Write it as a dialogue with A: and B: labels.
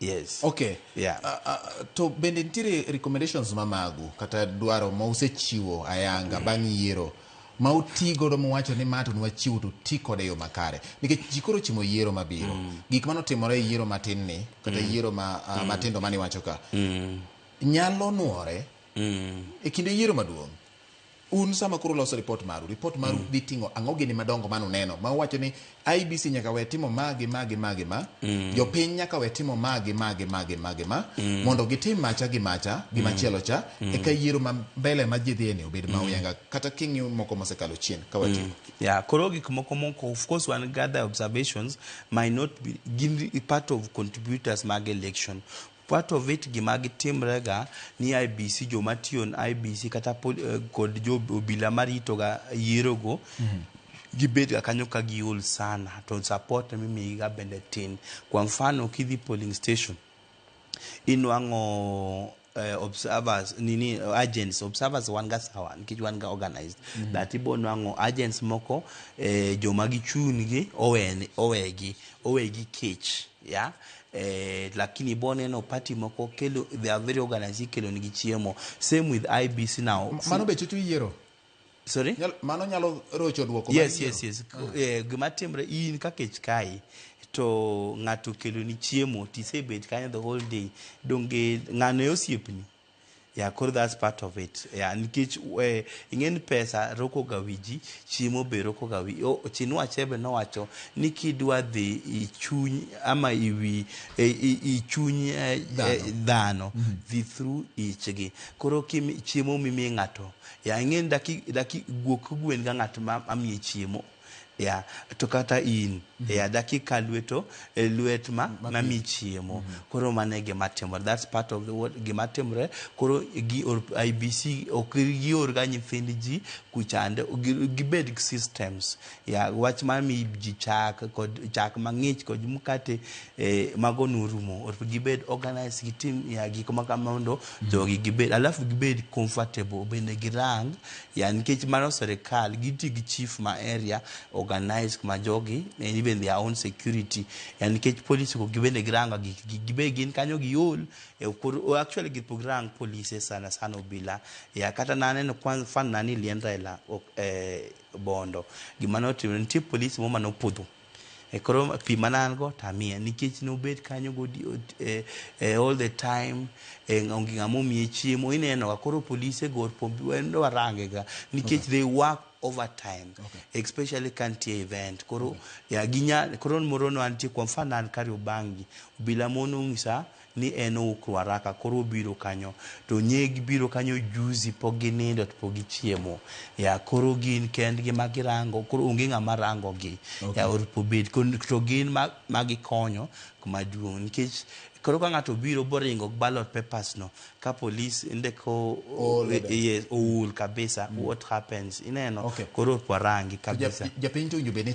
A: Yes.
B: Okay.
A: Yeah.
B: To bende nitiere recommendations ma magu kata dwaro ma usechiwo ayanga bang' yiero ma uti godo muwacho ni ma to nwachiwo to ti kode e yo makare, nikech ji koro ochimo yiero mabiro, gik manotimore e yiero matin ni kata yiero ma, matindo maniwacho ka nyalo nuore e kinde yiero maduong'. Un sama koro loso report maru, report maru dhi ting'o ang'o gini madongo manuneno ma uwacho ni IEBC nyaka we timo ma gi ma gi ma gi ma, jopiny nyaka we timo ma gi ma gi ma gi ma gi ma, mondo gitim macha gi macha gi machielo cha, eka yiero ma mbele ma ji dhiye ni obed ma oyanga, kata king'iyo moko mosekalo chien ka watieko?
A: Yeah, koro gik moko moko, of course, wan gather observations might not be gin part of contributors mag election. Part of it, gima gitimre ga ni IEBC, joma tiyo na IEBC kata kod jo obila marito ga yiero go, gibed ga kanyo ka giol sana, to support mimiyi ga bende tin. Kwa mfano, kidhi polling station, inwang'o observers nini, agents, observers wan ga sawa nikech wan ga organized, that ibo nwang'o agents moko, joma gichung' gi oweni owegi owegi kech ya, lakini ibo neno party moko kelo, they are very organized, ikelo nigi chiemo. Same with IEBC now.
B: Mano be chocho yiero?
A: Sorry?
B: Mano nyalo rocho duoko mar
A: Yes.
B: yiero?
A: Yes, gima timre, in ka kech kai to ng'ato okeloni chiemo, tisebet kanyo the whole day, donge ng'ano e osiepni? Yeah, koro that's part of it. Yeah, nikech ing'e ni pesa roko ga wi ji, chiemo be roko ga wi. Oh, Chinua Achebe nowacho ni kidwa dhi i chuny ama i wi i chuny
B: Dhano.
A: Dhano dhi through ichgi. Koro kimi chiemo mimi ng'ato ya, ing'e ni daki guok gwen ga ng'at ma amiye chiemo ya, to kata in ya dakika lweto lwet ma mami chiemo. Koro mano e gima timore, that's part of the what gima timore. Koro gi or, IEBC ok gior ga nyithind ji kuchande, gibed gi systems ya wach mar mi ji chak kod chak mang'ich kod mkate, mago norumo. Or gibed organized, gitim ya gik ma kama mondo jogi gibed, alafu gibed comfortable bende, girang ya, nikech mano sirikal giti gi chief ma area organize kuma jogi, even their own security ya, nikech polisi go gibende girango gik gibe gin kanyo giol, koro actually gipok rang polise sana sana obila ya. Kata naneno kwa mfano nani lien Raila ok, Bondo, gima notimore, nitie polisi mo manopudho. Koro pi mana an go tamiye nikech nobet kanyo godi all the time, onge ng'ama omiye chiemo. Ineno ga koro polise go warange ga nikech they work overtime, especially ka nitie event. Koro ya ginya koro moro no antie, kwa mfano an Kariobangi, obila mono ong'isa ni en owuok Ruaraka, koro obiro kanyo to nye gibiro kanyo juzi, pok ginindo to pok gichiemo ya. Koro gin kendgi ma girango, koro onge ng'ama rango gi. Ya oripo bed to gin ma gikonyo kuma duong', nikech koro ka ng'ato obiro boringo ballot papers no ka police ndeko
B: Ool.
A: Yes, ool kabisa. What happens, ineno? Koro warangi kabisa.
B: Japiny to owinjo bed ni